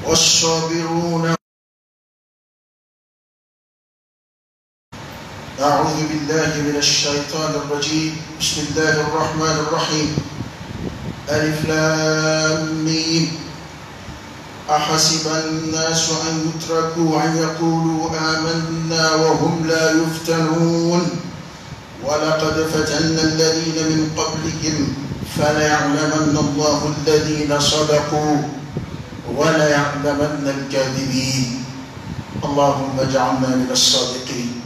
والصابرون. أعوذ بالله من الشيطان الرجيم. بسم الله الرحمن الرحيم. ألف لام ميم. أحسب الناس أن يتركوا أن يقولوا آمنا وهم لا يفتنون ولقد فتنا الذين من قبلهم فليعلمن الله الذين صدقوا وليعلمن الكاذبين. اللهم اجعلنا من الصادقين.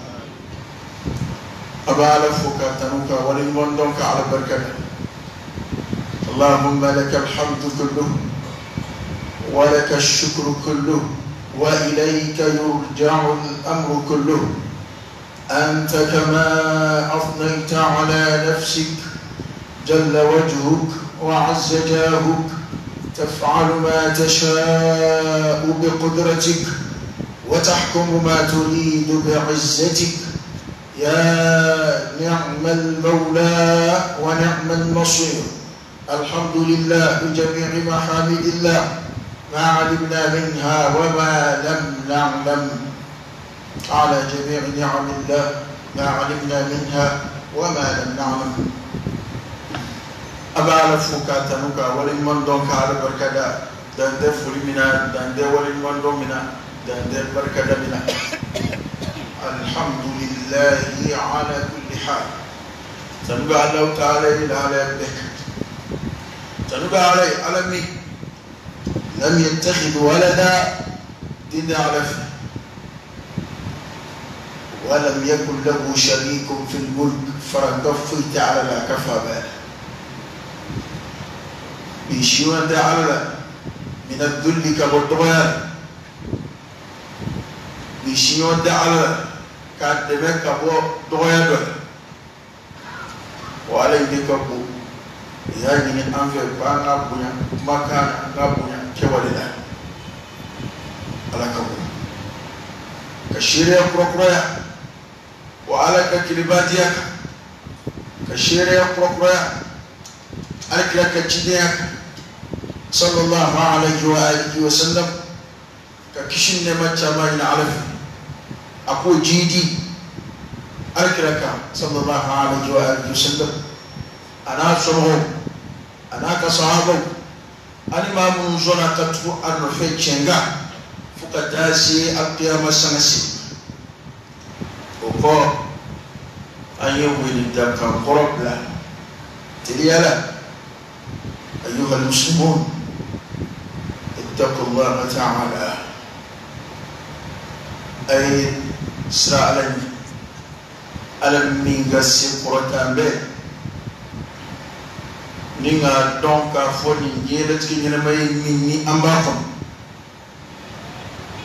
أبا لفك تنك ولمندك على بركة. اللهم لك الحمد كله ولك الشكر كله وإليك يرجع الأمر كله. أنت كما أثنيت على نفسك جل وجهك وعز جاهك، تفعل ما تشاء بقدرتك وتحكم ما تريد بعزتك. يا نعم المولى ونعم النصير. الحمد لله بجميع محامد الله ما علمنا منها وما لم نعلم، على جميع نعم الله ما علمنا منها وما لم نعلم. أبا لفوكا تنوكا ولمن دونك على بركة دان دفر منا دان ولمن دومنا دان بركة منا. الحمد لله على كل حال. تنبع الله تعالى إلى على يبك تنبع علي علمي لم يتخذ ولدا دين عرفه ولم يكن له شريك في الملك فرقفت على لا كفى باله بيشيون تعالى من الذل كبرتغال بيشيون تعالى كاتبك أبو دغيا وعلى يدك أبو يعني من أنفع بانا بنيا مكان بنيا كوالدا على كبو كشيريا كركريا وعلى كلباتيا كشيريا كركريا على كتشديا صلى الله عليه وآله وسلم كشين ما تشامين علف أكو جيدي أكرك صلى الله عليه وآله وسلم. أنا صلهم أنا كصحابه أنا ما منزونا كتو أن في تشينغا فكتاسي القيامة سنسي وقال أن يوم الدكان قرب له تليالا. أيها المسلمون اتقوا الله تعالى. أي سرع ألم من قسي قرطان به نيغا دونك فوني نيلتك نينما مني أمباكم.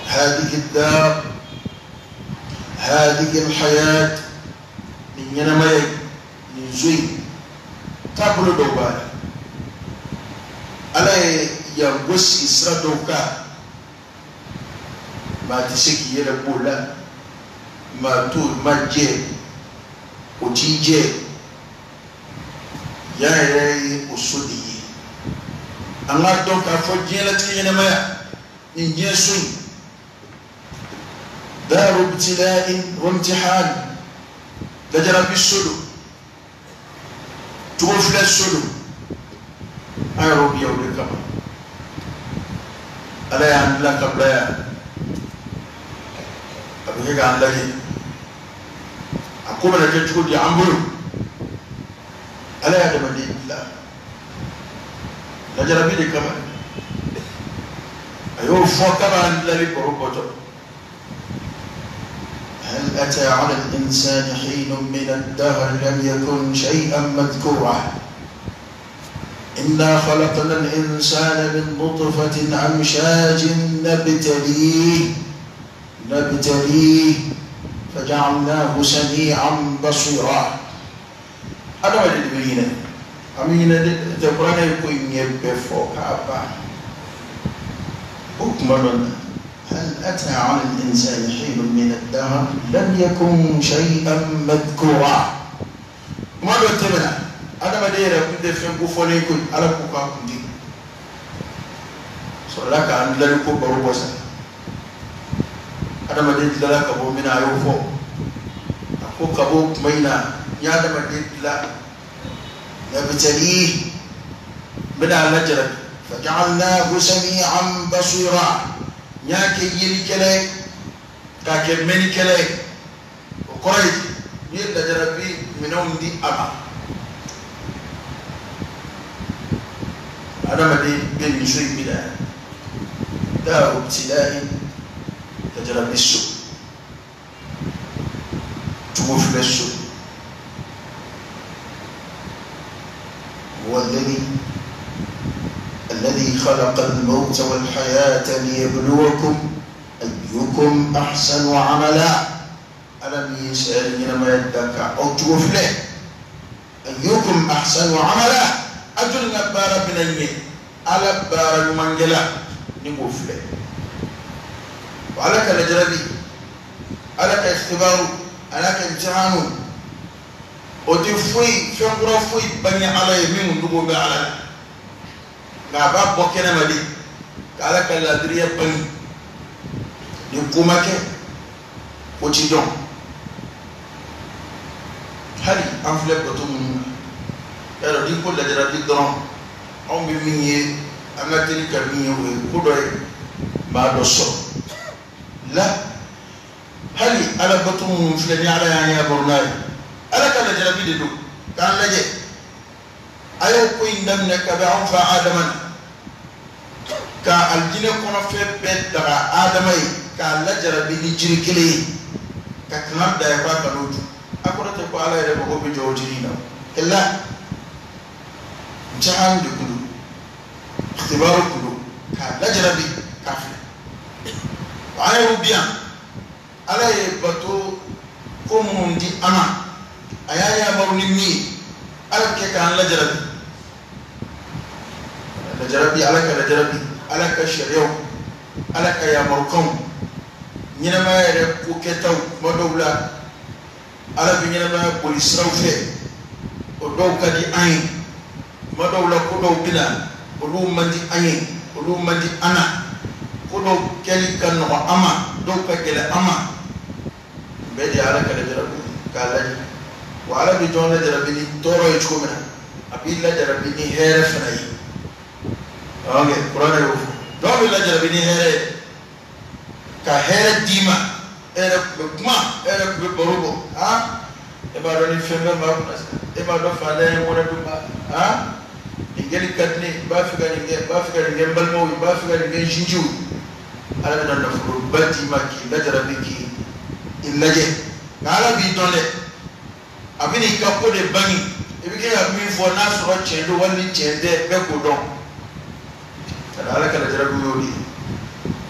هذه الدار هذه الحياة نينما نزوي تابلو دوبال على يغوس إسرا دوكا ما تسكي يلبولا ما تو ما جي وتيجي يا يا أصولي أنا دونك أفوجي لتكي نما نجسوي دار ابتلاء وامتحان تجرب السلو تغفل السلو أيروبيا ولكما ألا يعمل لك بلايا أبيك عن لك أقوم لك تقول يا عمرو ألا يعلم الله نجرب لك كما أيوه فوق كما الذي بربته. هل أتى على الإنسان حين من الدهر لم يكن شيئا مذكورا. إنا خلقنا الإنسان من نطفة أمشاج نبتليه فجعلناه سميعا بصيرا. أنا ما أدري أمين القرآن يقول يبفوك أبا أكمل. هل أتى على الإنسان حين من الدهر لم يكن شيئا مذكورا. ما تبنا أنا ما دير كنت في بوفولي كن على بوكا كنتي Sɔrɔla k'an dilanni ko baro bɔ sa. Adamaden dilanna ka bɔ min na, a y'o fɔ. A ko ka bɔ kuma in na, n ye adamaden dilan. Nabtalihi, n bɛna a lajarabi. Faja'alnahu sami'an basira. N y'a kɛ yelikɛla ye, k'a kɛ mɛnnikɛla ye. O kɔrɔ ye n ye lajarabi minɛnw di a ma. Adamaden bɛ nin so in min na yan, daaru ibtilaa'i, lajarabi so, cogo filɛ so. هو الذي خلق الموت والحياة ليبلوكم أيكم أحسن عملا. ألم يسأل ما يدك أو توفله أيكم أحسن عملا. أجل نبارة بنية على بارة المنجلة نقفله. وعلىك الأجربي، علىك اختبار، علىك امتحان. O tɛ foyi fɛn kura foyi bange Ala ye min dogo bɛ Ala la, nka a b'a bɔ kɛnɛma de k'Ala ka ladiriya bange. Ni ko ma kɛ, ko ti dɔn. Hali an filɛ bato minnu na, yarɔ n'i ko lajarabi dɔrɔn, anw bɛ min ye, an ka teli ka min ye, o ye ko dɔ ye maa dɔ sɔrɔ la. Hali Ala bato minnu filɛ ni Ala y'an yamaru n'a ye, Ala ka lajarabi de don k'an lajɛ. A y'o ko in daminɛ kabi anw fa Adama na, ka alijinɛ kɔnɔfɛn bɛɛ daga Adama ye, k'a lajarabi ni jiri kelen ye, ka kanga da ye k'a kan'o dun. A kɔrɔ tɛ ko Ala yɛrɛ mago bɛ jɔ o jiri in na. Kɛlɛ imtihan de kun don, ikhtibaru kun don, k'a lajarabi k'a filɛ. An yɛrɛ bi yan, Ala ye bato ko minnu di an ma, a y'a yamaru ni min ye, Ala bɛ kɛ k'an lajarabi. Lajarabi, Ala ka lajarabi, Ala ka sariyaw, Ala ka yamarukanw, ɲɛnamaya yɛrɛ ko kɛtaw. Kuma dɔw la, Ala bɛ ɲɛnamaya boli siraw fɛ, o dɔw ka di an ye. Kuma dɔw la, ko dɔw bɛ na, olu man di an ye, olu man di an na. Ko dɔw kɛli ka nɔgɔn an ma, dɔw ka gɛlɛn an ma. Bɛɛ de ye Ala ka lajarabi k'a lajɛ. Wa Ala bɛ jɔn lajarabi ni tɔɔrɔ ye cogo min na, a b'i lajarabi ni hɛrɛ fana ye. Ok, kuranɛ y'o fɔ. Jɔn bɛ lajarabi ni hɛrɛ ye, ka hɛrɛ d'i ma, e yɛrɛ tun bɛ kuma, e yɛrɛ tun bɛ baro bɔ. E b'a dɔn ni fɛn bɛ maa kunna sisan, e b'a dɔn faantanya ye mɔnɛ dun ma. Nin kɛli ka di ne ye, n b'a fɛ ka nin kɛ, n b'a fɛ ka nin kɛ n balimaw ye, n b'a fɛ ka nin kɛ n sinjiw ye. Ala bɛna nafoloba d'i ma k'i lajarabi, k'i lajɛ. Nka Ala b'i dɔn dɛ, a bɛ n'i ka ko de bange. I bɛ kɛ ka min fɔ, n'a sɔrɔ tiɲɛ don wali ni tiɲɛ tɛ, bɛɛ k'o dɔn. Ka da Ala ka lajarabi y'o de ye.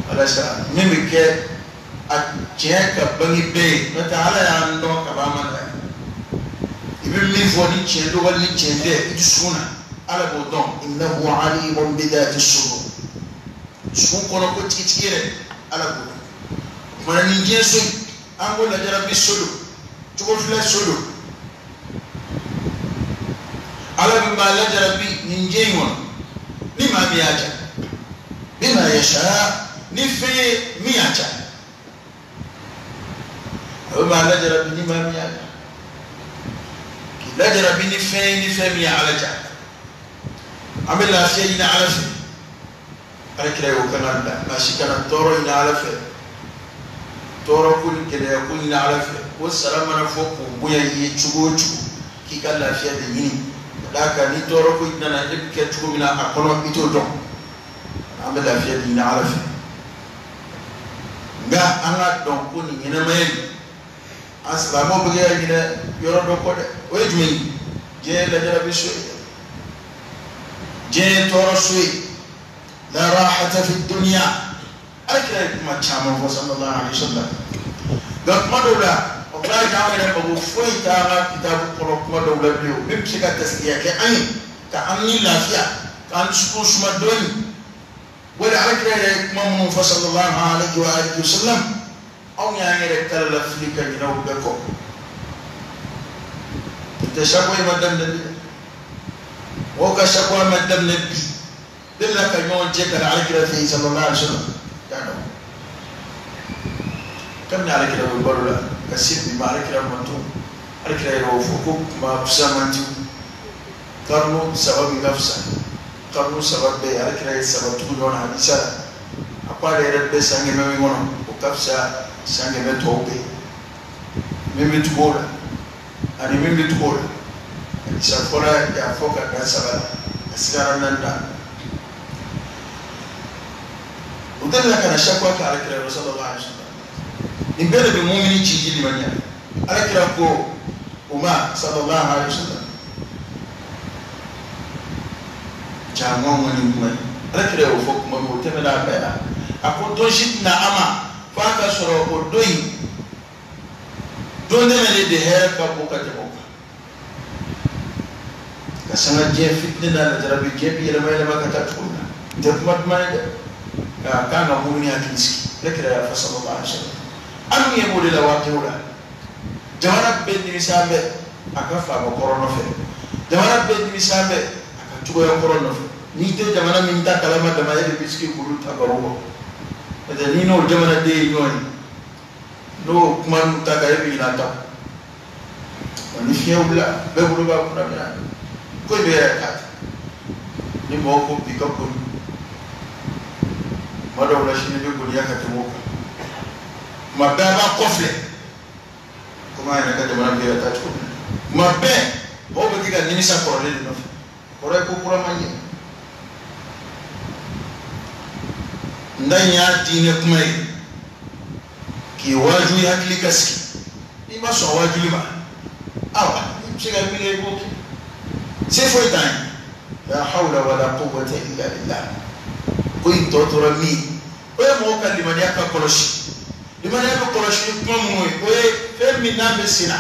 Walasa min bɛ kɛ a tiɲɛ ka bange bɛɛ ye, n'o tɛ Ala y'an dɔn ka ban ma dɛ. I bɛ min fɔ ni tiɲɛ don wali ni tiɲɛ tɛ, i dusukun na, Ala b'o dɔn. Innahu alimun bidhati sudur. Dusukun kɔnɔ ko tigitigi yɛrɛ, Ala b'o dɔn. O kumana nin diɲɛ so in, an ko lajarabi so don, cogo filɛ so don. Ala bɛ maa lajarabi nin diɲɛ in kɔnɔ ni maa min y'a ja, bima yasha, ni fɛn ye min y'a ja. A bɛ maa lajarabi ni maa min y'a ja, k'i lajarabi ni fɛn ye ni fɛn min ye Ala ja. An bɛ lafiya ɲini Ala fɛ. Ala kira y'o kan ka bila, maa si kana tɔɔrɔ ɲini Ala fɛ, tɔɔrɔ ko ni gɛlɛya ko ɲini Ala fɛ. O sara mana fɔ k'o bonya i ye cogo o cogo, k'i ka lafiya de ɲini. Ka d'a kan ni tɔɔrɔ ko nana, e bɛ kɛ cogo min na a kɔnɔ, i t'o dɔn. An bɛ lafiya de ɲini Ala fɛ. Nka an ka dɔn ko nin ɲɛnamaya in, an silamɛw bɛ kɛ ka ɲinɛ yɔrɔ dɔ kɔ dɛ. O ye jumɛn ye? Diɲɛ ye lajarabi so ye, diɲɛ ye tɔɔrɔ so ye. La rahata fi dunya. Ala kira ye kuma caman fɔ sallallahu alaihi wasallam. Nka kuma dɔw la, walahi an yɛrɛ mago foyi t'an ka kitabu kɔnɔ kuma dɔw la bilen, o min bɛ se ka tasiriya kɛ an ye, ka an ni lafiya, k'an dusukun suma dɔɔni. Wali Ala kira yɛrɛ ye kuma minnu fɔ sallallahu alaihi wa alihi wasallam, anw y'an yɛrɛ kala la fili ka ɲinɛ o bɛɛ kɔ. Tɛ sago in ma daminɛ bi dɛ, mɔgɔw ka sago ma daminɛ bi. Delila ka ɲɔgɔn cɛ ka na alakira fɛ yen sallallahu alaihi wa sallam y'a dɔn kabini alakira bɛ balo la ka se bi ma alakira manton alakira yɛrɛ y'o fɔ ko kuma fisamantiw karnu saba min ka fisa karnu saba bɛɛ alakira ye saba tugu ɲɔgɔn na hadisa la a ko ale yɛrɛ bɛ san 100 min kɔnɔ o ka fisa san 100 tɔw bɛɛ min bɛ tugu o la ani min bɛ tugu o la hadisa fɔlɔ y'a fɔ ka dan saba la a sigara naani na o delila ka na sakwa kɛ alakira yɔrɔ sallallahu alaihi wa sallam nin bɛɛ de bɛ mumini ci ji limaniya alakira ko o ma sallallahu alaihi wa sallam jango ma nin kuma ye alakira y'o fɔ kuma min o tɛmɛna a bɛɛ la a ko don si tɛna a ma f'a ka sɔrɔ o don in don tɛmɛnen de hɛrɛ ka bon ka tɛmɛ o kan ka sanga diɲɛ fitinɛ n'a lajarabi diɲɛ bi yɛlɛma yɛlɛma ka taa cogo min na n tɛ kuma duman ye dɛ nka a kan ka mumini hakili sigi alakira y'a fɔ sallallahu alaihi wa sallam an dun ɲɛ b'o de la waati o la jamana bɛɛ nimisa bɛ a ka faama kɔrɔ nɔfɛ jamana bɛɛ nimisa bɛ a ka cogoya kɔrɔ nɔfɛ n'i tɛ jamana min ta kalama dama e de bɛ sigi k'olu ta baro kɔ n'o tɛ n'i n'o jamanaden ye ɲɔgɔn ye n'o kuma ninnu ta kan e bɛ ɲinɛ a ta kɔ ni fiɲɛ wulila bɛɛ bolo b'a kunna minɛ ko in bɛ yɛrɛ k'a ten ni mɔgɔ ko bi ka koni kuma dɔw la sini bɛ goniya ka tɛmɛ o kan kuma bɛɛ a b'a kɔfilɛ komi an yɛrɛ ka jamana bɛ ka taa cogo min na kuma bɛɛ mɔgɔw bɛ kɛ ka nimisa kɔrɔlen de nɔfɛ kɔrɔ ye ko kura man ɲɛ n da in y'a diinɛ kuma ye k'i waaju i hakili ka sigi n'i ma sɔn waajuli ma awa i bɛ se ka min kɛ i b'o kɛ se foyi t'an ye la hawla wala quwwata illa billah ko in tɔ tora min o ye mɔgɔ ka limaniya ka kɔlɔsi limaniya bɛ kɔlɔsi ni kuma minnu ye o ye fɛn min n'a bɛ sen na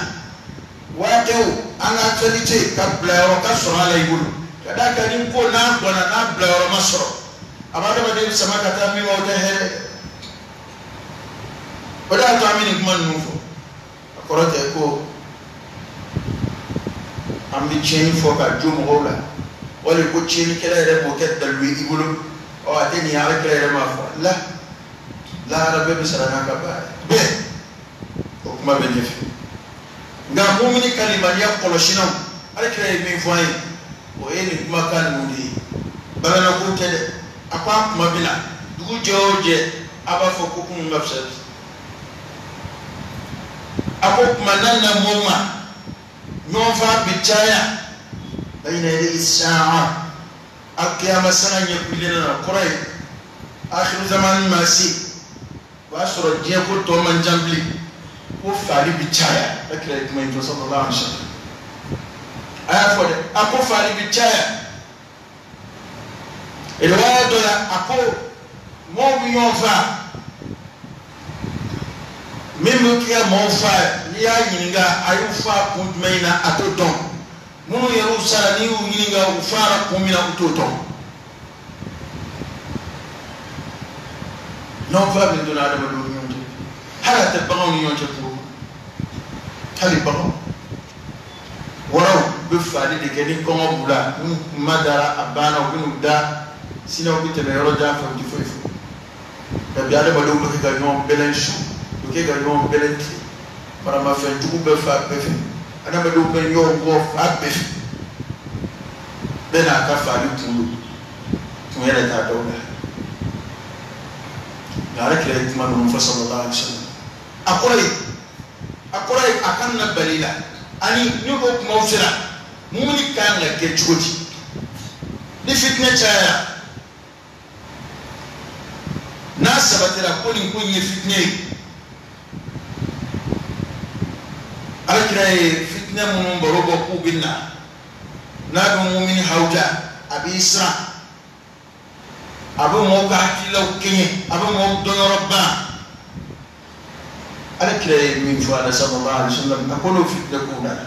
waatiw an ka actualité ka bila yɔrɔ ka sɔrɔ a la i bolo ka d'a kan ni ko n'a gɔnna n'a bila yɔrɔ ma sɔrɔ a b'a adamaden sama ka taa min ma o tɛ hɛrɛ o de y'a to an bɛ nin kuma ninnu fɔ a kɔrɔ tɛ ko an bɛ tiɲɛni fɔ ka jo mɔgɔw la wali ko tiɲɛnikɛla yɛrɛ b'o kɛ dalilu ye i bolo ɔ a tɛ nin ye ala kira yɛrɛ m'a fɔ la lahara bɛɛ bɛ sara n'a ka baara ye bɛɛ o kuma bɛ ɲɛfɛ nka mumini ka limaniya kɔlɔsinaw ala kira ye min fɔ an ye o ye nin kumakan ninnu de ye balanako tɛ dɛ a ko a kuma bɛ na dugu jɛ o jɛ a b'a fɔ ko kunun ka fisa bi a ko kuma na na mɔgɔ ma ɲɔgɔn fa bɛ caya bayna yaday sa'a alkiyama sanga ɲɛ kulen na kɔrɔ ye akhiru zaman ma se o b'a sɔrɔ diɲɛ ko tɔ man jan bilen ko faali bɛ caya ala kira ye kuma in fɔ sallallahu alaihi wa sallam a y'a fɔ dɛ a ko faali bɛ caya riwaya dɔ la a ko mɔgɔw bɛ ɲɔgɔn fa min bɛ kɛ ka mɔgɔw fa n'i y'a ɲininka a y'u fa kun jumɛn na a t'o dɔn minnu yɛrɛ sara n'i y'u ɲininka u fara kun min na u t'o dɔn ɲɔgɔn fa bɛ donna adamadenw ni ɲɔgɔn cɛ hali a tɛ baganw ni ɲɔgɔn cɛ kungo kɔnɔ hali baganw waraw bɛ faali de kɛ ni kɔngɔ b'u la n'u ma dara a banna u bɛ n'u da sinaw bɛ tɛmɛ yɔrɔ jan fɛ u tɛ foyi fɔ nka bi adamadenw bɛ kɛ ka ɲɔgɔn bɛlɛn su u bɛ kɛ ka ɲɔgɔn bɛlɛn tile maramafɛn jugu bɛ fan bɛɛ fɛ adamadenw bɛ ɲɔgɔn bɔ fan bɛɛ fɛ bɛɛ n'a ka faali kun don kun yɛrɛ t'a dɔw la nka ala kira ye kuma ninnu fɔ sallallahu alaihi wa sallam a kɔrɔ ye a kana na bali la ani ni o kumaw sera mumuni kan ka kɛ cogo di ni fitinɛ cayara n'a sabatira ko nin ko in ye fitinɛ ye ala kira ye fitinɛ minnu baro bɔ k'u bɛ na n'a bɛ mumuni hawuja a b'i siran a bɛ mɔgɔw ka hakililaw kɛɲɛ a bɛ mɔgɔw dɔnyɔrɔ ban ala kira ye min fɔ a la sallallahu alaihi wa sallam a ko n'o fitinɛ kow nana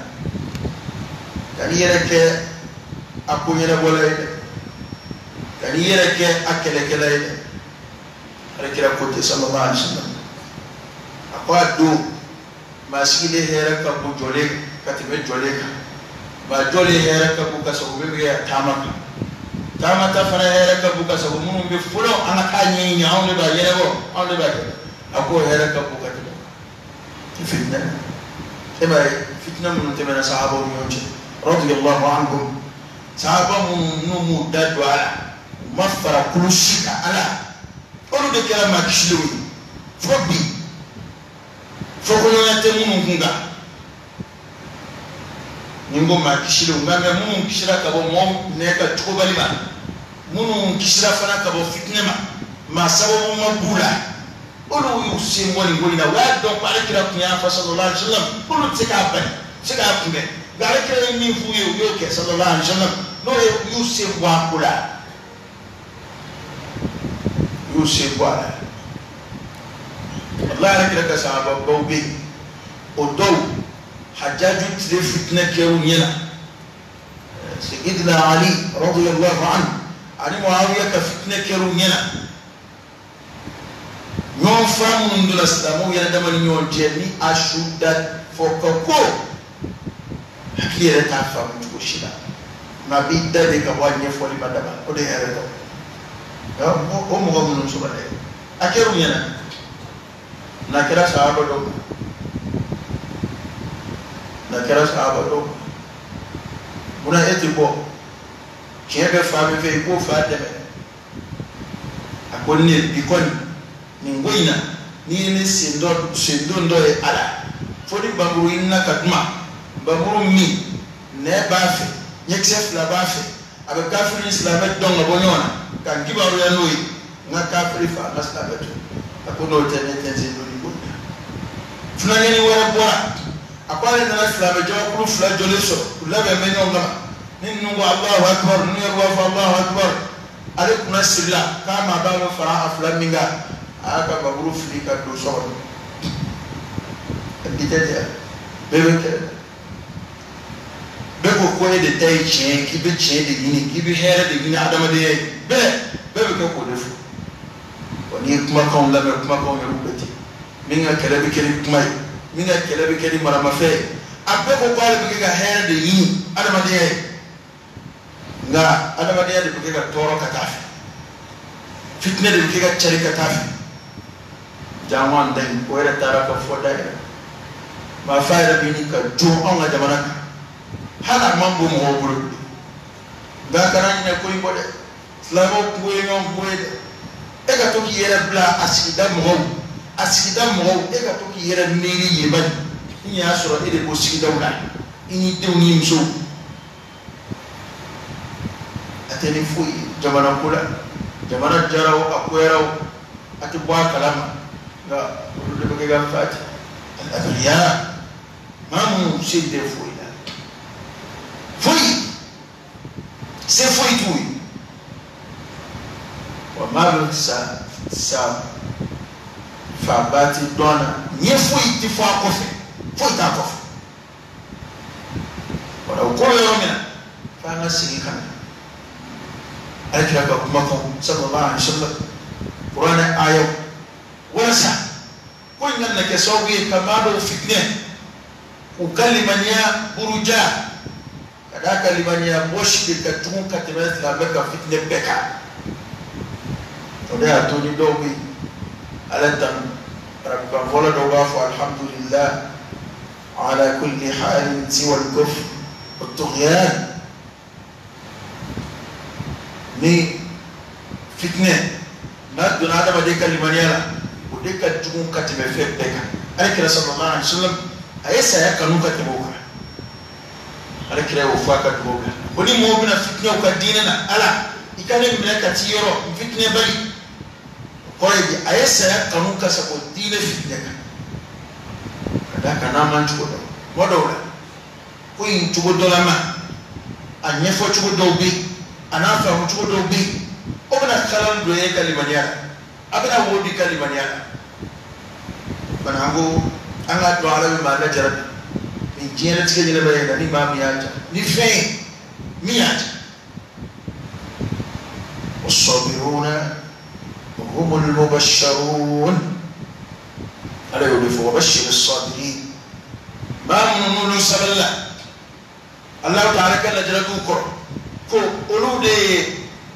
kan'i yɛrɛ kɛ a ko ɲɛnabɔla ye dɛ kan'i yɛrɛ kɛ a kɛlɛkɛla ye dɛ ala kira ko ten sallallahu alaihi wa sallam a ko a don maa sigilen hɛrɛ ka bon jɔlen ka tɛmɛ jɔlen kan maa jɔlen hɛrɛ ka bon ka sɔrɔ o bɛ kɛ taama kan taama ta fana hɛrɛ ka bon ka sago minnu bɛ fɔlɔ an ka taa ɲɛɲini anw de b'a ɲɛnabɔ anw de b'a kɛ a k'o hɛrɛ ka bon ka tɛmɛ fitinɛ e b'a ye fitinɛ minnu tɛmɛna sahabaw ni ɲɔgɔn cɛ radiyallahu anhum sahaba minnu n'u m'u da don a la u ma fara kulu si kan ala olu de kɛra maa kisilenw ye fo bi fɔkɔɲɔgɔnya tɛ minnu kun kan ni n ko maa kisilenw nka mɛ minnu kisira ka bɔ mɔgɔw nɛ ka cogobali ma minnu kisira fana ka bɔ fitinɛ ma maa sababu ma b'u la olu y'u sen bɔ nin ko in na u y'a dɔn ko alakira tun y'a fɔ sallallahu alaihi wa sallam olu tɛ se k'a bali tɛ se k'a kunbɛn nka alakira ye min f'u ye u y'o kɛ sallallahu alaihi wa sallam n'o ye u y'u sen bɔ a ko la u y'u sen bɔ a la walahi alakira ka sahababaw bɛ yen o dɔw hajjaju tile fitinɛ kɛr'u ɲɛna Sayyidina Ali radiyallahu anhu ani Muawiya ka fitinɛ kɛr'u ɲɛna ɲɔgɔn fa minnu donna silamɛw yɛrɛ dama ni ɲɔgɔn cɛ ni a su da fɔ ka ko hakili yɛrɛ t'a faamu cogo si la nka a b'i da de ka bɔ a ɲɛfɔli ma daba o de ye hɛrɛ tɔ o mɔgɔ minnu sɔrɔ dɛ a kɛr'u ɲɛna n'a kɛra sahaba dɔw ma n'a kɛra sahaba dɔw ma munna e tɛ bɔ tiɲɛ bɛ fan min fɛ i k'o fa dɛmɛ a ko ne bi kɔni nin ko in na n'i ye ne sen don dɔ ye a la fo ni npanmuru ɲinina ka d'u ma npanmuru min nɛ b'a fɛ ɲɛkisɛ fila b'a fɛ a bɛ kafiri ni silamɛ dɔn ka bɔ ɲɔgɔn na ka n kibaruya n'o ye n ka kafiri fa n ka silamɛ to a ko n'o tɛ ne tɛ n sen don nin ko in na funankɛnin wɛrɛ bɔra a ko ale nana silamɛ jamakulu fila jɔlen sɔrɔ u labɛn bɛ ɲɔgɔn kama ni ninnu ko Alahu akibaru ninnu yɛrɛ b'a fɔ Alahu akibaru ale kunna sirila k'a maa b'a bɛ fara a fila min kan a y'a ka npanmuru fili ka don so kɔnɔ bi tɛ ten bɛɛ bɛ kɛlɛ la bɛɛ ko ko e de ta ye tiɲɛ ye k'i bɛ tiɲɛ de ɲini k'i bɛ hɛrɛ de ɲini adamadenya ye bɛɛ bɛɛ bɛ kɛ k'o de fɔ wa n'i ye kumakanw lamɛn kumakanw yɛrɛ bɛ ten min ka kɛlɛ bɛ kɛ ni kuma ye min ka kɛlɛ bɛ kɛ ni maramafɛn ye a bɛɛ ko k'ale bɛ kɛ ka hɛrɛ de ɲini adamadenya ye nka adamadenya de bɛ kɛ ka tɔɔrɔ ka taa fɛ fitinɛ de bɛ kɛ ka cari ka taa fɛ jango an da in o yɛrɛ taara ka fɔ da yɛrɛ maa fa yɛrɛ bɛ ɲini ka jo anw ka jamana kan hali a man bon mɔgɔw bolo bilen nka kana ɲinɛ ko in kɔ dɛ silamɛw kungo ye ɲɔgɔn kungo ye dɛ e ka to k'i yɛrɛ bila a sigida mɔgɔw a sigida mɔgɔw e ka to k'i yɛrɛ miiri yen bani ni y'a sɔrɔ e de b'o sigidaw la i ni denw ni musow a tɛ ni foyi ye jamana ko la jamana jara o a goyara o a tɛ bɔ a kalama nka olu de bɛ kɛ ka fati al-abriya maa minnu se tɛ foyi la foyi se foyi t'u ye wa maa bɛ sa sa fanba ti dɔn na ɲɛ foyi tɛ fɔ a kɔfɛ foyi t'a kɔfɛ wala o ko bɛ yɔrɔ min na f'an ka segin ka na alakira ka kumakanw sallallahu alaihi wa sallam kuranɛ ayaw walasa ko in kana kɛ sababu ye ka maa dɔw fitinɛ k'u ka limaniya buruja ka d'a ka limaniya bɔsi de ka jugu ka tɛmɛ silamɛ ka fitinɛ bɛɛ kan o de y'a to ni dɔw bɛ yen ala tanu arabukan fɔlɔ dɔw b'a fɔ alhamdulillah ala kulli halin siwa al-kufr wa tughyan ni fitinɛ n'a donna adamaden ka limaniya la o de ka jugu ka tɛmɛ fɛn bɛɛ kan alakira sallallahu alaihi wa sallam a ye saya kanu ka tɛmɛ o kan alakira y'o fɔ a ka dugawu la ko ni mɔgɔw bɛna fitinɛw ka diinɛ na ala i ka ne minɛ ka t'i yɔrɔ n fitinɛ bali o kɔrɔ ye di a ye saya kanu ka sago diinɛ fitinɛ kan ka d'a kan n'a man cogo dɔn tuma dɔw la ko in cogo dɔ la ma a ɲɛfɔ cogo dɔw bɛ yen a n'a faamu cogo dɔw bɛ yen o bɛna kalan don e ka limaniya la a bɛna wo di ka limaniya la bana an ko an k'a dɔn ala bɛ maa lajarabi nin diɲɛlatigɛ ɲɛnamaya in na ni maa min y'a ja ni fɛn ye min y'a ja والصابرون هم المبشرون ala y'o de fɔ وبشر الصابرين maa minnu n'olu sabalila Alahu taala ka lajarabiw kɔrɔ ko olu de ye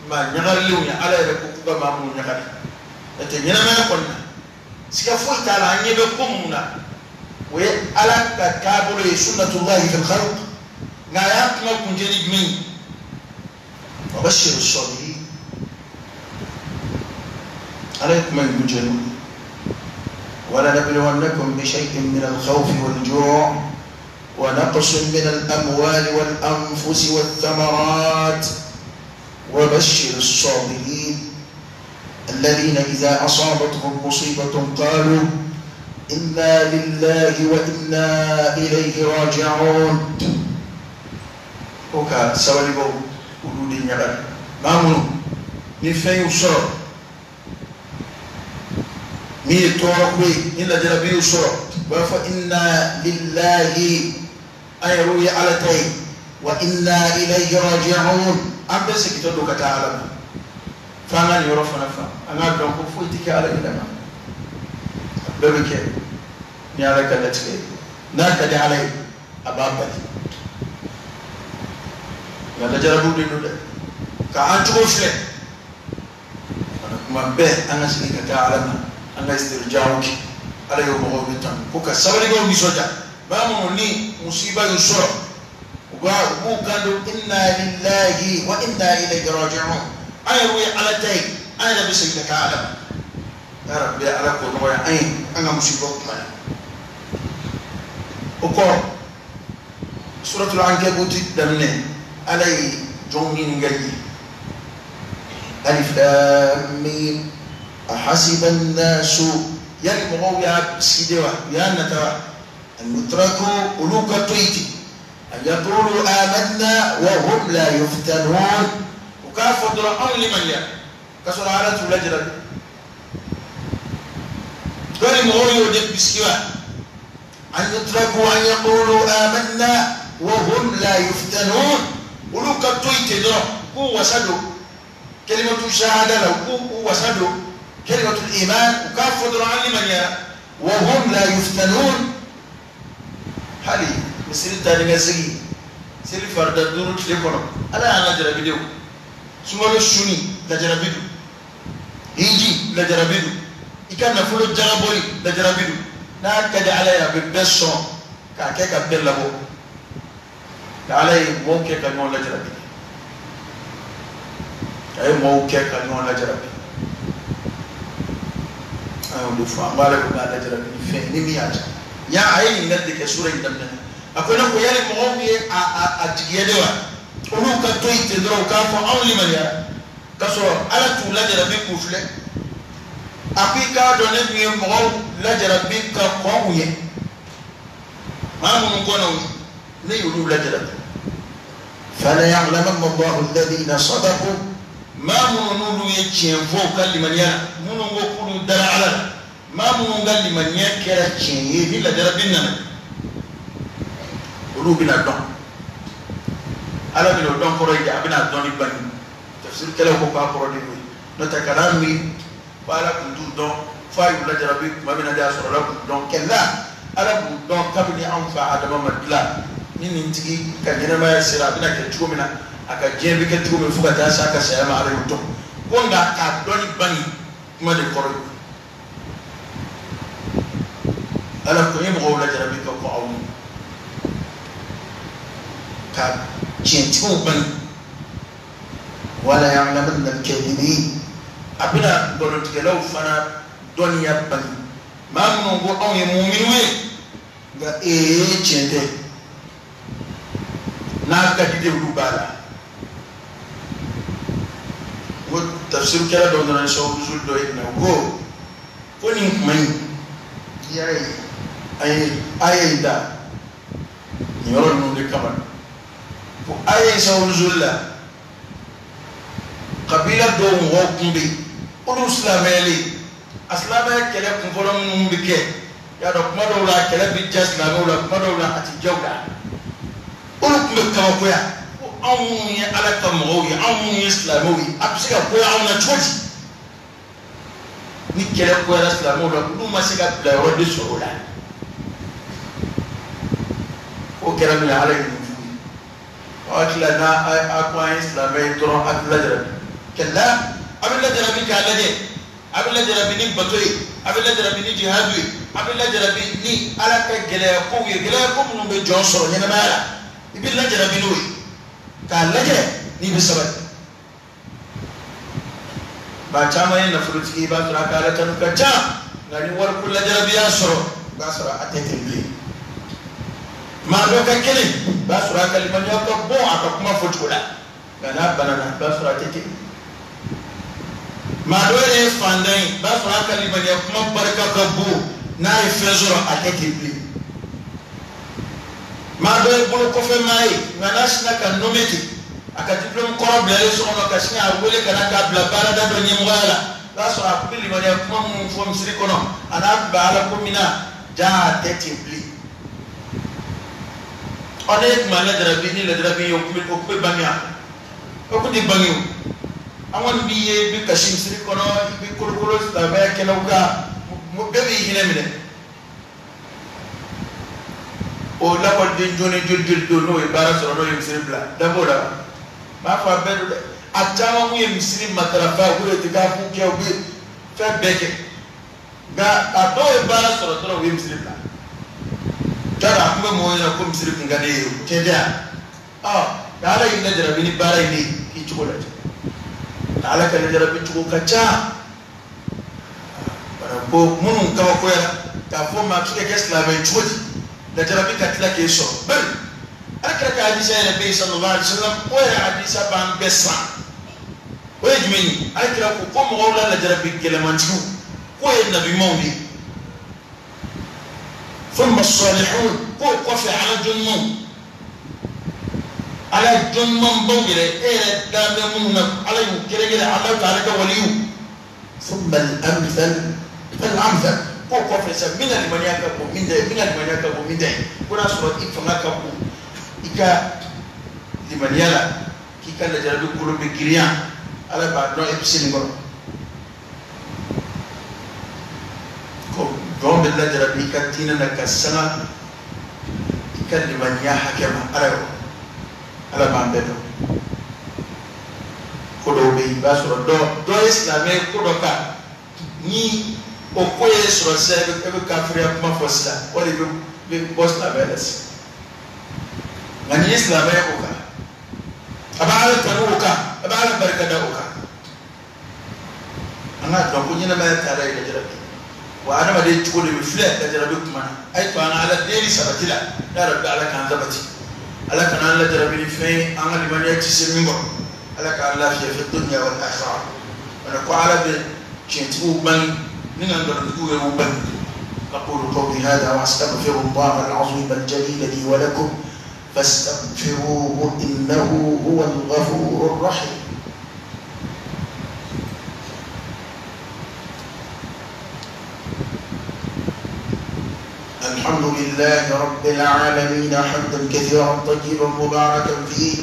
Maa ɲagarilenw ye Ala yɛrɛ ko k'u ka maa minnu ɲagari n'o tɛ ɲɛnamaya kɔni na siga foyi t'a la an ɲɛ bɛ ko mun na o ye Ala ka taabolo ye sunnatullahi fil khalq nka a y'a kuma kuncɛ ni jumɛn ye wa bashiri sabirin Ala ye kuma in kuncɛ n'o ye ولنبلونكم بشيء من الخوف والجوع ونقص من الأموال والأنفس والثمرات وبشر الصابرين الذين إذا أصابتهم مصيبة قالوا إنا لله وإنا إليه راجعون وكا سواليبو ولودي نيغال مامونو ni fɛn y'u sɔrɔ min ye tɔɔrɔ ko ye ni lajarabi y'u sɔrɔ u b'a fɔ inna lillahi an yɛrɛw ye Ala ta ye wa inna ilayhi raji'un an bɛɛ segintɔ don ka taa Ala ma f'an ka nin yɔrɔ fana fa an k'a dɔn ko foyi tɛ kɛ Ala yɛrɛ ma a bɛɛ bɛ kɛ ni Ala ka latigɛ ye n'a ka di Ala ye a b'a bali nka lajarabiw de don dɛ ka an cogo filɛ kuma bɛɛ an ka segin ka taa Ala ma an ka istirjaaw kɛ Ala y'o mɔgɔw bɛ tan ko ka sabalibaaw nisɔndiya maa minnu ni musiba y'u sɔrɔ u b'u kan don inna lillahi wa inna ilayhi raji'un an yɛrɛw ye Ala ta ye an yɛrɛ bɛ segin ka taa Ala ma ya Rabbi Ala k'o nɔgɔya an ye an ka musibaw kuma na o kɔ suratul ankabut daminɛ Ala ye jɔnw ɲininka ye alif lam mim ahasiba an-nasu yali mɔgɔw y'a sigi de wa u y'a nata wa an yutraku olu ka to yen ten an yaqulu amanna wa hum la yuftanun u k'a fɔ dɔrɔn anw limaniya k'a sɔrɔ Ala t'u lajarabi yali mɔgɔw y'o de bisigi wa an yutraku an yaqulu amanna wa hum la yuftanun olu ka to yen ten dɔrɔn k'u wasa don kalimatu shahada la k'u wasa don kalimatu iman u k'a fɔ dɔrɔn an limaniyara wa hum la yuftanun hali misiri taa ni ka segin seli farida 5 tile kɔnɔ Ala y'an lajarabi de o sunkalo suni lajarabi don hiji lajarabi don i ka nafolo jagabɔli lajarabi don n'a ka di Ala ye a bɛ bɛɛ sɔn k'a kɛ ka bɛɛ labɔ nka Ala ye mɔɔw kɛ ka ɲɔgɔn lajarabi a ye mɔɔw kɛ ka ɲɔgɔn lajarabi an y'o de fɔ an b'ale ko k'a lajarabi ni fɛn ni min y'a diya ya a ye ɲininkali de kɛ sura in daminɛ na a ko ne ko yali mɔgɔw ye a jigiya de wa olu ka to yen ten dɔrɔn u k'a fɔ anw limaniyara k'a sɔrɔ Ala t'u lajarabi k'u filɛ a ko i k'a dɔn ne tun ye mɔgɔw lajarabi ka kɔn u ye maa minnu kɔnna u ye ne y'olu lajarabi fala ya'lamanna Allahu alladhina sadaqu maa minnu n'olu ye tiɲɛ fɔ u ka limaniya la minnu ko k'olu dara Ala la maa minnu ka limaniya kɛra tiɲɛ ye ni lajarabi nana olu bɛna dɔn Ala bɛna o dɔn kɔrɔ ye a bɛna dɔn ni bange tafsirikɛlaw ko k'a kɔrɔ de y'o ye n'o tɛ kana miiri ko Ala tun t'u dɔn f'a y'u lajarabi tuma min na de a sɔrɔla k'u dɔn kɛlɛ Ala b'u dɔn kabini anw fa Adama ma dilan ni nin tigi ka ɲɛnamaya sera a bɛna kɛ cogo min na a ka diɲɛ bɛ kɛ cogo min fo ka taa se a ka saya ma Ala y'o dɔn ko nka k'a dɔn ni bange kuma de kɔrɔ ye Ala ko n ye mɔgɔw lajarabi ka kɔn aw ɲɛ ka tiɲɛtigiw bange wala ya'lamanna al-kadhibin a bɛna nkalontigɛlaw fana dɔnniya bange maa minnu ko anw ye muminiw ye nka ee tiɲɛ tɛ n'a ka di de olu b'a la n ko tafsirikɛla dɔw nana ni sababu nuzul dɔ ye na u ko nin kuma in n'i y'a ye an ye aya in da nin yɔrɔ ninnu de kama ko aya in sababu nuzul la kabila dɔw mɔgɔw tun bɛ yen olu silamɛyalen a silamɛya kɛlɛ kunfɔlɔ minnu bɛ kɛ y'a dɔn kuma dɔw la a kɛlɛ bɛ diya silamɛw la kuma dɔw la a tɛ diya u la olu tun bɛ kabakoya ko anw minnu ye Ala ka mɔgɔw ye anw minnu ye silamɛw ye a bɛ se ka goya anw na cogo di ni kɛlɛ goyara silamɛw la olu ma se ka bila yɔrɔ de sɔrɔ o la o kɛra min ye Ala ye nin f'u ye aw hakili la n'a a ko an ye silamɛ ye dɔrɔn a tɛ lajarabi Kalla a bɛ lajarabi k'a lajɛ, a bɛ lajarabi ni bato ye, a bɛ lajarabi ni jihadu ye, a bɛ lajarabi ni Ala ka gɛlɛya kow ye, gɛlɛya ko minnu bɛ jɔn sɔrɔ ɲɛnamaya la, i bɛ lajarabi n'o ye k'a lajɛ n'i bɛ sabali. Maa caman ye nafolotigi, i b'a sɔrɔ a ka Ala tanu ka ca, nka ni wariko lajarabi y'a sɔrɔ, i b'a sɔrɔ a tɛ ten bilen. Maa dɔ ka kelen, i b'a sɔrɔ a ka limaniya ka bon a ka kuma fɔcogo la, nka n'a banana, i b'a sɔrɔ a tɛ ten. Maa dɔ yɛrɛ ye fantan ye, i b'a sɔrɔ a ka limaniya kuma barika ka bon, n'a ye fɛn sɔrɔ a tɛ ten bilen. Maa dɔ ye bolo kɔfɛ maa ye, nka n'a sinna ka nɔmɛ ten, a ka diplôme kɔrɔ bilalen so kɔnɔ ka sin k'a wele ka na k'a bila baarada dɔ ɲɛmɔgɔya la, i b'a sɔrɔ a tun bɛ limaniya kuma minnu fɔ misiri kɔnɔ, a n'a tun bɛ Ala ko min na, jaa a tɛ ten bilen. Ɔ ne tun b'a lajarabi ni lajarabi ye, o tun bɛ bange wa? O tun tɛ bange o. An kɔni b'i ye, i bɛ kasi misiri kɔnɔ, i bɛ kolokolo silamɛya kɛnɛw kan, bɛɛ b'i hinɛ minɛ. O lakɔliden jɔni joli joli don n'o ye baara sɔrɔ, n'o ye misiri bila, da b'o la. N b'a fɔ a bɛɛ don dɛ, a caman mun ye misiri matarafa, u bɛ itikafu kɛ, u bɛ fɛn bɛɛ kɛ, nka a dɔw ye baara sɔrɔ dɔrɔn u ye misiri bila. T'a dɔn a tun bɛ mɔgɔw ɲɛna ko misiri kun ka di e ye, o tiɲɛ tɛ wa? Ɔ nka Ala y'i lajarabi ni baara in de ye, k'i cogo lajɛ. Nka Ala ka lajarabi cogo ka ca. Ko minnu kabakoyara k'a fɔ maa bɛ se ka kɛ silamɛ ye cogo di, lajarabi ka tila k'e sɔrɔ. Bari Ala kira ka hadisa yɛrɛ bɛ yen sallallahu alaihi wa sallam, o yɛrɛ hadisa b'an bɛɛ siran. O ye jumɛn ye? Ala kira ko ko mɔgɔw la lajarabi gɛlɛmantigiw k'o ye nabiɲumanw de ye. Thumma salihun, k'o kɔfɛ Ala jɔnɲumanw, Ala jɔnɲumanbaw yɛrɛ, e yɛrɛ dan bɛ minnu na, Ala y'u kɛrɛnkɛrɛn, Ala ta'ala ka waliw. Thumma al-amthal fal-amthal, k'o kɔfɛ sa min ka limaniya ka bon min ta ye, min ka limaniya ka bon min ta ye, ko n'a sɔrɔ i fanga ka bon i ka limaniya la, k'i ka lajarabi kolo bɛ girinya, Ala b'a dɔn e bɛ se nin kɔrɔ. Ko jɔn bɛ lajarabi i ka diinɛ na ka sanga i ka limaniya hakɛ ma, Ala y'o, Ala b'an bɛɛ dɔn. Ko dɔw bɛ yen, i b'a sɔrɔ dɔ ye silamɛ ye ko dɔ kan, ni o ko ye sɔrɔ sisan, e bɛ kafiriya kuma fɔ sisan, o de bɛ bɔ silamɛya la sisan. Nka n'i ye silamɛ ye o kan, a b'a Ala tanu o kan, a b'a Ala barika da o kan. An k'a dɔn ko ɲɛnamaya taara ye lajarabi, wa adamaden cogo de bɛ filɛ lajarabi kuma na. A ye to an ka Ala deli sabati la, ya Rabbi Ala k'an sabati, Ala kana an lajarabi ni fɛn ye an ka limaniya ti se min kɔrɔ, Ala k'an lafiya fi dunya wal akhirah. Wala ko Ala bɛ tiɲɛtigiw bange ni ka nkalontigiw yɛrɛw bange. أقول قولي هذا وأستغفر الله العظيم الجليل لي ولكم فاستغفروه إنه هو الغفور الرحيم. الحمد لله رب العالمين حمدا كثيرا طيبا مباركا فيه،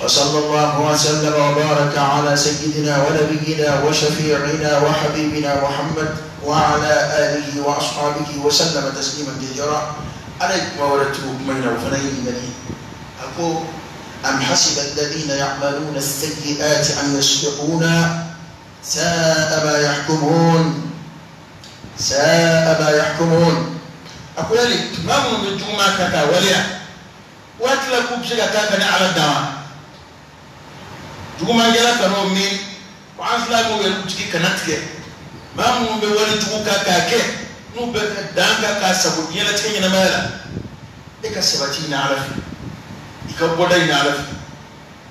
وصلى الله وسلم وبارك على سيدنا ونبينا وشفيعنا وحبيبنا محمد وعلى آله وأصحابه وسلم تسليما كثيرا. عليكم ورتبكم من وفنين أقول أم حسب الذين يعملون السيئات أن يسبقونا ساء ما يحكمون، ساء ما يحكمون. أقول لك ما من الجمعة كتا وليا واتلكم بشكا على الدوام juguma kɛra ka n'o miiri ko an fila b'o yɛrɛ jigi kana tigɛ maa minnu bɛ wale jugu kan k'a kɛ n'u bɛ ka dan kan k'a sago diɲɛlatigɛ ɲɛnamaya la, e ka sabati ɲini Ala fɛ, i ka bɔda ɲini Ala fɛ.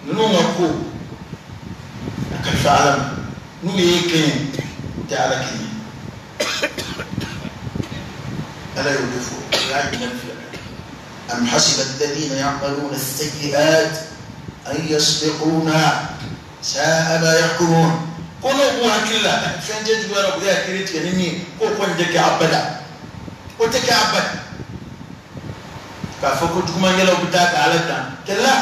Ninnu ka ko a kalifa Ala ma, n'u ye kɛɲɛ u tɛ Ala kɛɲɛ. Ala y'o de fɔ, o y'a ɲininkali fila. Am hasiba alladhina ya'maluna as-sayyi'at an yasbiquna sa'a ma yahkumun. Ko n'o b'u hakili la fɛn cɛ juguyara u bɛ ka kiiri tigɛ ni min ye, k'o kɔni tɛ kɛ abada, o tɛ kɛ abada. K'a fɔ ko jugumankɛlaw bɛ taa ka Ala dan kɛlɛ.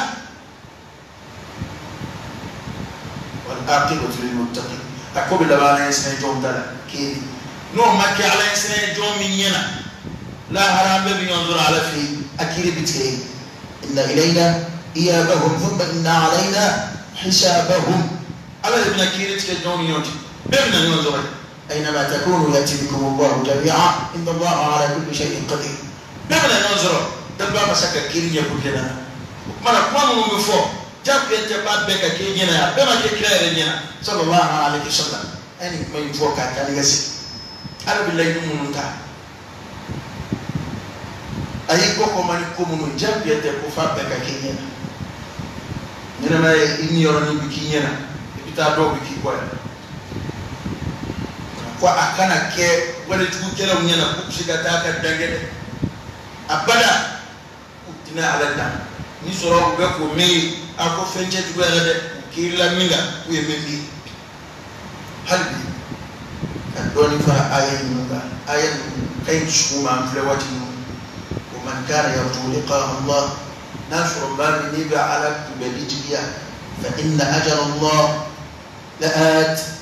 Wal aqibatu lil muttaqin, a ko bɛ laban Ala ɲɛsiranɲɛ jɔnw ta la kelen. N'o ma kɛ Ala ɲɛsiranɲɛ jɔn min ɲɛna, lahara an bɛɛ bɛ ɲɔgɔn sɔrɔ Ala fɛ yen, a kiiri bɛ tigɛ yen. Inna ilayna إيابهم ثم إن علينا حسابهم. Ala de bɛna kiiri tigɛ jɔnw ni ɲɔgɔn cɛ bɛɛ bɛna ɲɔgɔn sɔrɔ yen. أينما تكونوا يأتي بكم الله جميعا إن الله على كل شيء قدير. Bɛɛ bɛna ɲɔgɔn sɔrɔ dabila masa ka kiiri ɲɛ kun kɛnɛ na. O kuma na kuma minnu bɛ fɔ jagoya tɛ k'a bɛɛ ka kɛ ɲɛna a bɛɛ ma kɛ kira yɛrɛ ɲɛna sallallahu alaihi wasallam. An ye nin kuma in fɔ k'a taa ni ka segin. Ala bɛ layidu minnu ta a y'i kɔ kɔma ni ko minnu jagoya tɛ ko f'a bɛɛ ka kɛ ɲɛna. Ɲɛnamaya ye i ni yɔrɔnin bɛ k'i ɲɛna i bɛ taa dɔw bɛ k'i kɔ yan. Ko a kana kɛ walejugukɛlaw ɲɛna k'u bɛ se ka taa ka dan kɛ dɛ. Abada u tɛna Ala dan ni sɔrɔ u bɛ k'o miiri a ko fɛn cɛ juguyara dɛ u kiirila min kan k'u ye min miiri. Hali bi ka dɔɔnin fara aya ninnu kan aya ninnu ka ɲi dusukun ma an filɛ waati min wa man kana yarju liqaa Allah n'a sɔrɔ maa min n'i bɛ Ala kunbɛli jigiya fa inna ajala Allah la'at.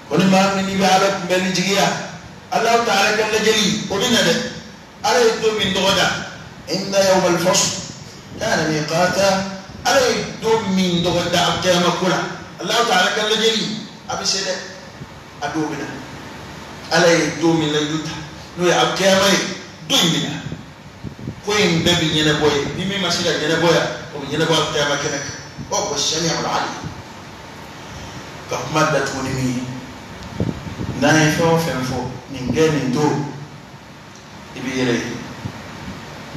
Ko ni maa min n'i bɛ Ala kunbɛli jigiya Alahu ta'ala ka lajɛli o bɛ na dɛ. Ala ye don min tɔgɔ da inna yawma al-fasl kana miqata. Ala ye don min tɔgɔ da alkiyama ko la Alahu ta'ala ka lajɛli a bɛ se dɛ a don bɛ na. Ala ye don min layidu ta n'o ye alkiyama ye don in bɛ na. Ko in bɛɛ bɛ ɲɛnabɔ ye ni min ma se ka ɲɛnabɔ yan o bɛ ɲɛnabɔ alkiyama kɛnɛ kan. Wa huwa as-sami'u al-'alim. Ka kuma datugu ni min ye n'an ye fɛn o fɛn fɔ nin kɛ nin to i b'i yɛrɛ ye.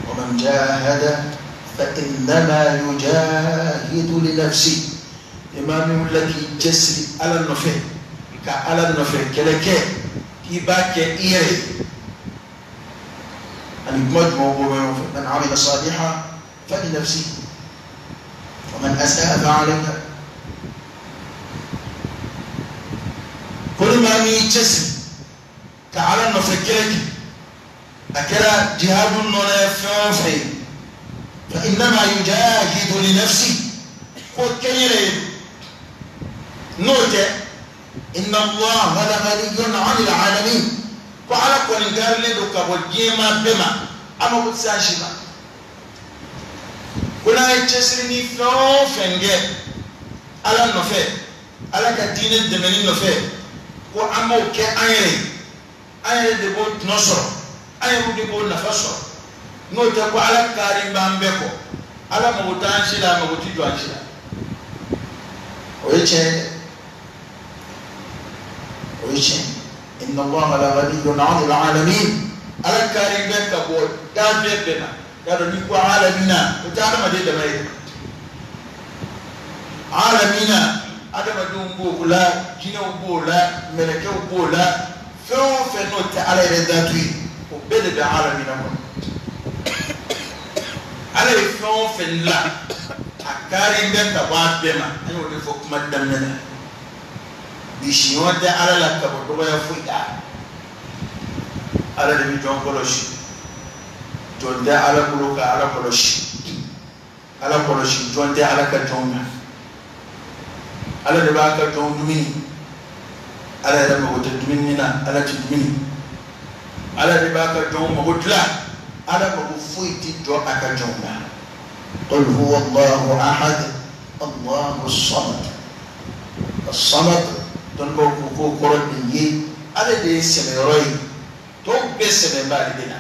Wa man jahada fa innama yujahidu li nafsihi. Ni maa min wulila k'i cɛsiri Ala nɔfɛ ka Ala nɔfɛ kɛlɛ kɛ k'i b'a kɛ i yɛrɛ ye. Ani kuma jumɛnw bɔ bɛ ɲɔgɔn fɛ. Man 'amila salihan fa li nafsihi wa man asa'a fa 'alayha. Ko ni maa min y'i cɛsiri ka Ala nɔfɛ kɛlɛ kɛ a kɛra jihadu nɔnɔ ye fɛn o fɛn ye fa innama yujahidu li nafsihi ko kɛnyɛrɛ ye n'o tɛ inna Allaha laghaniyyun 'anil 'alamin. Ko Ala kɔni garilen don ka bɔ diɲɛ maa bɛɛ ma a mako tɛ se an si ma. Ko n'a ye cɛsiri ni fɛn o fɛn kɛ Ala nɔfɛ Ala ka diinɛ dɛmɛni nɔfɛ ko an b'o kɛ an yɛrɛ ye an yɛrɛ de b'o tɔnɔ sɔrɔ an yɛrɛ de b'o nafa sɔrɔ n'o tɛ ko Ala kari b'an bɛɛ kɔ Ala mago t'an si la a mago tɛ jɔ an si la. O ye tiɲɛ ye o ye tiɲɛ ye. Inna Allaha laghaniyyun 'anil 'alamin. Ala kari bɛ ka bɔ danfɛn bɛɛ ma y'a dɔn n'i ko alamina o tɛ adamaden dama ye alamina adamadenw b'o la jinɛw b'o la mɛlɛkɛw b'o la fɛn o fɛn n'o tɛ Ala yɛrɛ datu ye o bɛɛ de bɛ alamina kɔnɔ. Ala ye fɛn o fɛn la a kari bɛ ka bɔ a bɛɛ ma an y'o de fɔ kuma daminɛ na. Bi siɲɔ tɛ Ala la ka bɔ dɔgɔya foyi la. Ala de bɛ jɔn kɔlɔsi jɔn tɛ Ala bolo ka Ala kɔlɔsi Ala kɔlɔsi jɔn tɛ Ala ka jɔnw na. Ala de b'a ka jɔnw dumuni Ala yɛrɛ mago tɛ dumuni na Ala tɛ dumuni. Ala de b'a ka jɔnw mago dilan Ala mago foyi tɛ jɔ a ka jɔnw na. Qul huwa Allahu ahad Allahu samad. As-samad dɔnnibaw ko k'o kɔrɔ de ye Ale de ye sɛmɛyɔrɔ ye tɔw bɛɛ sɛmɛ b'ale de la.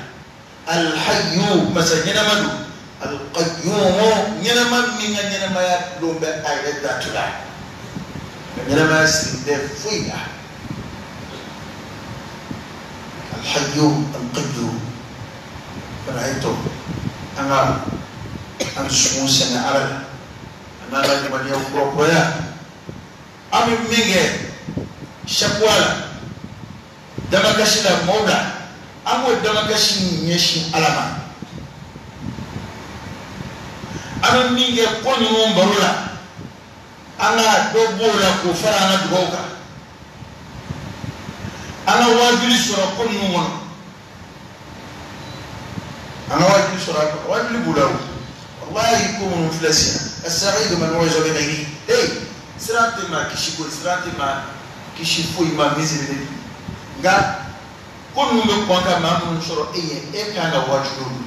Alhayyu masa ɲɛnama don alqayyumu ɲɛnama min ka ɲɛnamaya dulon bɛ a yɛrɛ datu la ka ɲɛnamaya siri tɛ foyi la. Alhayyu alqayyum. Fana a ye to an ka an dusukun sɛmɛ Ala la an n'an ka limaniyaw kurakuraya an bɛ min kɛ sakuwa la damakasi la maaw la an b'o damakasi ɲɛsin Ala ma. An bɛ min kɛ ko ninnu baro la an ka dɔ b'o la k'o fara an ka dugawu kan an ka waajuli sɔrɔ ko ninnu kɔnɔ an ka waajuli sɔrɔ a kɔnɔ waajuli b'u la o walahi ko minnu filɛ sisan as-sa'idu man wa'iza bi ghayrihi hey siran tɛ maa kisi ko siran tɛ maa kisi foyi ma min sirilen nka ko ninnu bɛ kɔn ka maa minnu sɔrɔ e ɲɛ e kan ka waajuli olu.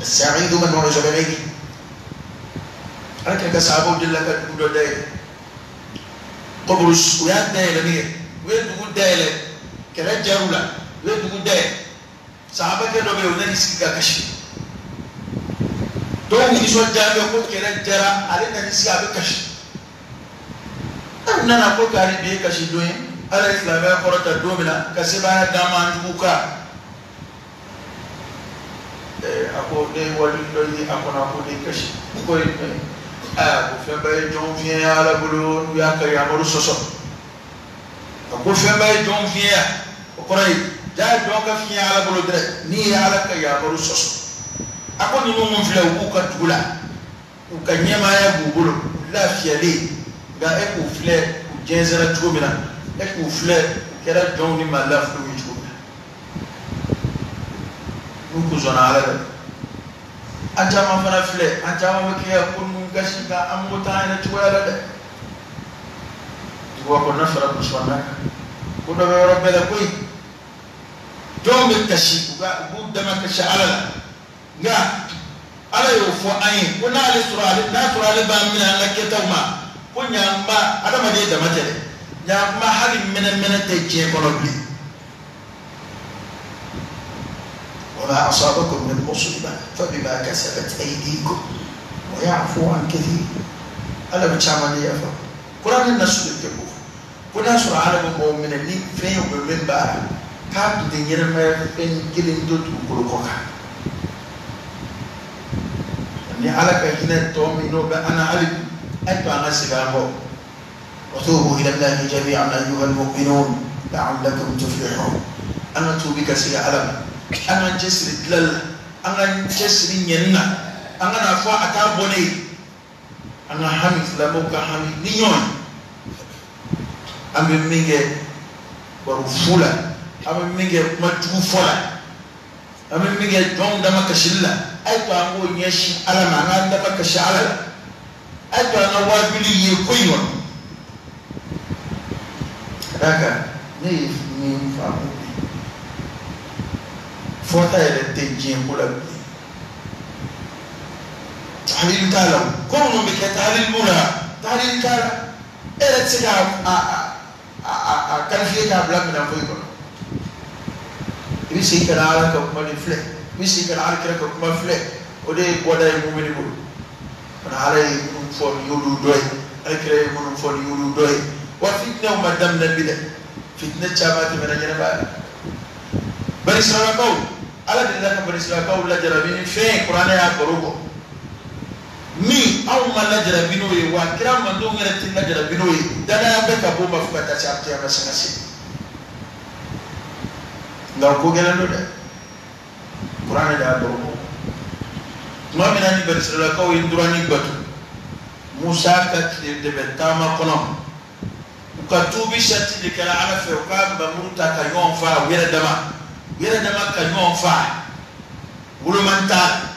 As-sa'idu man wa'iza bi ghayrihi. Ala kira ka sahabaw delila ka dugu dɔ dayɛlɛ Kubrus u y'a dayɛlɛ min kɛ u ye dugu dayɛlɛ kɛlɛ jar'u la u ye dugu dayɛlɛ sahabakɛ dɔ bɛ yen o nan'i sigi ka kasi dɔw nisɔndiya bɛ ko kɛlɛ jara ale nan'i sigi a bɛ kasi e nana ko k'ale bi ye kasi don ye ala ye silamɛya kɔrɔta don min na ka sebaaya d'an ma an jugu kan a ko ne ye wali dɔ ye a kɔnɔ a ko ne ye kasi ko ye jumɛn ye aa ko fɛnba ye jɔn fiɲɛya ala bolo n'u y'a ka yamaru sɔsɔ a ko fɛnba ye jɔn fiɲɛya o kɔrɔ ye jaa jɔn ka fiɲɛ ala bolo dɛ n'i ye ala ka yamaru sɔsɔ a ko ninnu mun filɛ u b'u ka dugu la u ka ɲɛmaaya b'u bolo u lafiyalen nka e k'u filɛ u jɛnsɛnna cogo min na e k'u filɛ u kɛra jɔnw ni maa lafiliw ye cogo min na n'u kun sɔnna ala la an caman fana filɛ an caman bɛ kɛ ko ninnu kasi nka an mago t'an yɛrɛ cogoya la dɛ duguba kɔnɔna fara burusi kɔnɔna kan ko dɔ bɛ yɔrɔ bɛɛ la koyi jɔnw bɛ kasi u b'u dama kasi ala la nka ala y'o fɔ an ye ko n'ale sɔrɔ ale n'a sɔrɔ ale b'an minɛ an ka kɛtaw ma ko ɲanba adamaden dama tɛ dɛ ɲanba hali mɛnɛmɛnɛ tɛ diɲɛ kɔnɔ bilen. وما أصابكم من مصيبة فبما كسبت أيديكم ويعفو عن كثير. Ala bɛ caman de yafa kuranɛ nasu de tɛ ko ko n'a sɔrɔ ala bɛ mɔgɔ minɛ ni fɛn ye u bɛ min baara k'a tun tɛ ɲɛnamaya fɛn kelen to dugukolo kɔ kan ni ala ka hinɛ tɔ min n'o bɛ an na hali a to an ka segin an kɔ. وتوبوا إلى الله جميعا أيها المؤمنون لعلكم تفلحون. An ka tuubi ka segin ala ma an k'an cɛsiri dilanli la an k'an cɛsiri ɲɛni na an kana fɔ a t'a bɔ ne ye an ka hami silamɛw ka hami ni ɲɔgɔn ye an bɛ min kɛ baro fu la an bɛ min kɛ kuma jugu fɔ la an bɛ min kɛ jɔnw dama kasili la a ye to an k'o ɲɛsin ala ma an k'an dama kasi ala la a ye to an ka waajuli ye ko in kɔnɔ ka d'a kan ne ye min faamu bi fɔta yɛrɛ tɛ diɲɛ ko la bilen tahalil t'a la ko minnu bɛ kɛ tahalil b'u la tahalil t'a la e yɛrɛ tɛ se k'a a qualifier k'a bila minɛn foyi kɔnɔ i bɛ segin ka na ala ka kuma de filɛ i bɛ segin ka na ala kira ka kuma filɛ o de ye bɔda ye mumini bolo fana ala ye minnu fɔ nin y'olu dɔ ye ala kira ye minnu fɔ nin y'olu dɔ ye wa fitinɛw ma daminɛ bi dɛ fitinɛ caman tɛmɛna ɲɛnamaya la banisiralakaw ala delila ka banisiralakaw lajarabi ni fɛn ye kuranɛ y'a baro bɔ min anw ma lajarabi n'o ye wa kira mandenw yɛrɛ tɛ lajarabi n'o ye danaya bɛ ka b'o ma fo ka taa se a kiyama sanga se nka o ko gɛlɛn don dɛ kuranɛ de y'a baro bɔ tuma min na ni banisiralakaw ye ndurani bato Musa ka tile de bɛ taama kɔnɔ u ka tuubi sariti de kɛra ala fɛ u ka nbamuru ta ka ɲɔgɔn faa u yɛrɛ dama ka ɲɔgɔn faa woloman t'a la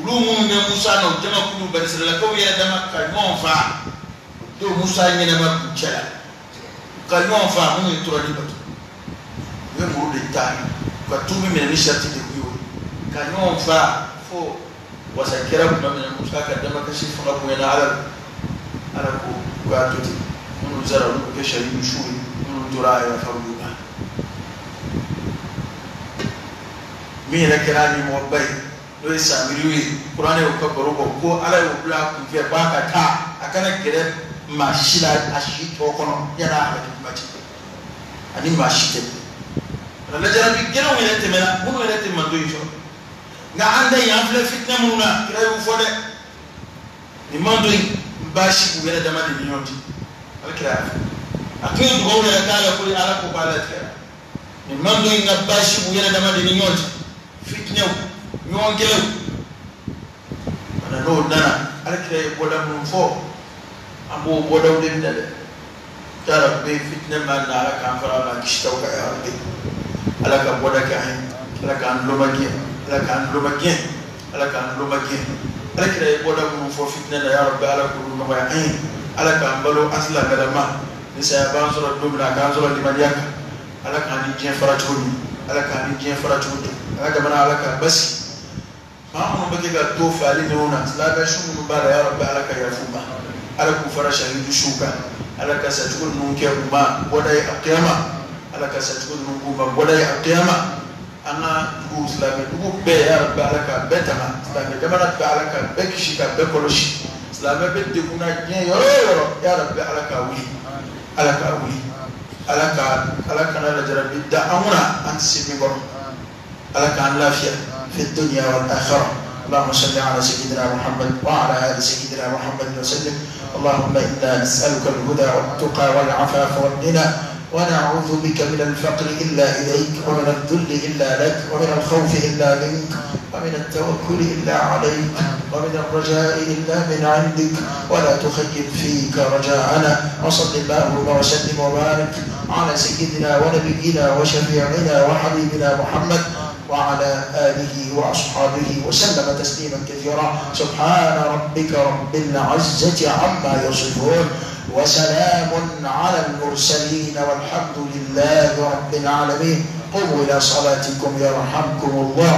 olu minnu bɛ Musa na o jamakulu banisiralakaw yɛrɛ dama ka ɲɔgɔn faa o don Musa ɲɛnama k'u cɛ la u ka ɲɔgɔn faa minnu ye turani bato u ye muru de ta u ka tuubi minɛ ni sariti de kun y'o ye ka ɲɔgɔn faa fo wasa kɛra tuma min na Musa ka damakasi fanga bonyana ala la ala ko u k'a to ten minnu sara olu bɛ kɛ sahidu su ye minnu tora a yafa olu ma min yɛrɛ kɛra a ɲɛmɔgɔba ye n'o ye Samiriw ye kuranɛ y'o ka baro bɔ ko ala y'o bila a kunfɛ k'a ka taa a kana gɛrɛ maa si la a si tɔ kɔnɔ yan'a halaki kuma cɛ ani maa si tɛ bilen lajarabi gɛlɛnw yɛrɛ tɛmɛna minnu yɛrɛ tɛ mando in sɔrɔ nka an da yen an filɛ fitinɛ minnu na kira y'o fɔ dɛ nin mando in baasi b'u yɛrɛ dama de ni ɲɔgɔn cɛ ala kira y'a fɔ a tun ye dugawu yɛrɛ k'a la ko ala ko k'a latigɛra nin mando in ka baasi b'u yɛrɛ dama de ni ɲɔgɔn cɛ fitinɛw ɲɔgɔn kɛlɛw mana n'o nana ala kira ye bɔda minnu fɔ an b'o bɔdaw de minɛ dɛ ya Rabbi fitinɛ ma na ala k'an fara ma kisitaw kan ya Rabbi ala ka bɔda kɛ an ye ala k'an tuloma gɛn ala k'an tuloma gɛn ala k'an tuloma gɛn ala kira ye bɔda minnu fɔ fitinɛ na ya Rabbi ala k'olu nɔgɔya an ye ala k'an balo an silamɛlama ni saya b'an sɔrɔ don min na a k'an sɔrɔ limaniya kan ala k'an ni diɲɛ fara cogo di ala k'an ni diɲɛ fara cogo di ala jamana ala k'a basi maa minnu bɛ kɛ ka to faali ninnu na silamɛ su minnu b'a la ya Rabbi ala ka yafa u ma ala k'u fara sahidu suw kan Ala ka sajugu ninnu kɛ u ma bɔda ye alkiyama. Ala ka sajugu ninnu k'u ma bɔda ye alkiyama. An ka dugu silamɛ dugu bɛɛ, ya Rabbi, Ala ka bɛɛ tanga. Silamɛ jamana bɛɛ, Ala ka bɛɛ kisi ka bɛɛ kɔlɔsi. Silamɛ bɛ degun na diɲɛ yɔrɔ o yɔrɔ, ya Rabbi, Ala ka wuli, Ala ka wuli, Ala ka Ala kana lajarabi da an kunna an tɛ se min kɔrɔ. Ala k'an lafiya fi dunya wal akhirah. اللهم صل على سيدنا محمد وعلى آل سيدنا محمد وسلم. اللهم إنا نسألك الهدى والتقى والعفاف والغنى، ونعوذ بك من الفقر إلا إليك، ومن الذل إلا لك، ومن الخوف إلا منك، ومن التوكل إلا عليك، ومن الرجاء إلا من عندك، ولا تخيب فيك رجاءنا. وصل اللهم وسلم وبارك على سيدنا ونبينا وشفيعنا وحبيبنا محمد وعلى آله وأصحابه وسلم تسليما كثيرا. سبحان ربك رب العزة عما يصفون، وسلام على المرسلين، والحمد لله رب العالمين. قوموا إلى صلاتكم يرحمكم الله.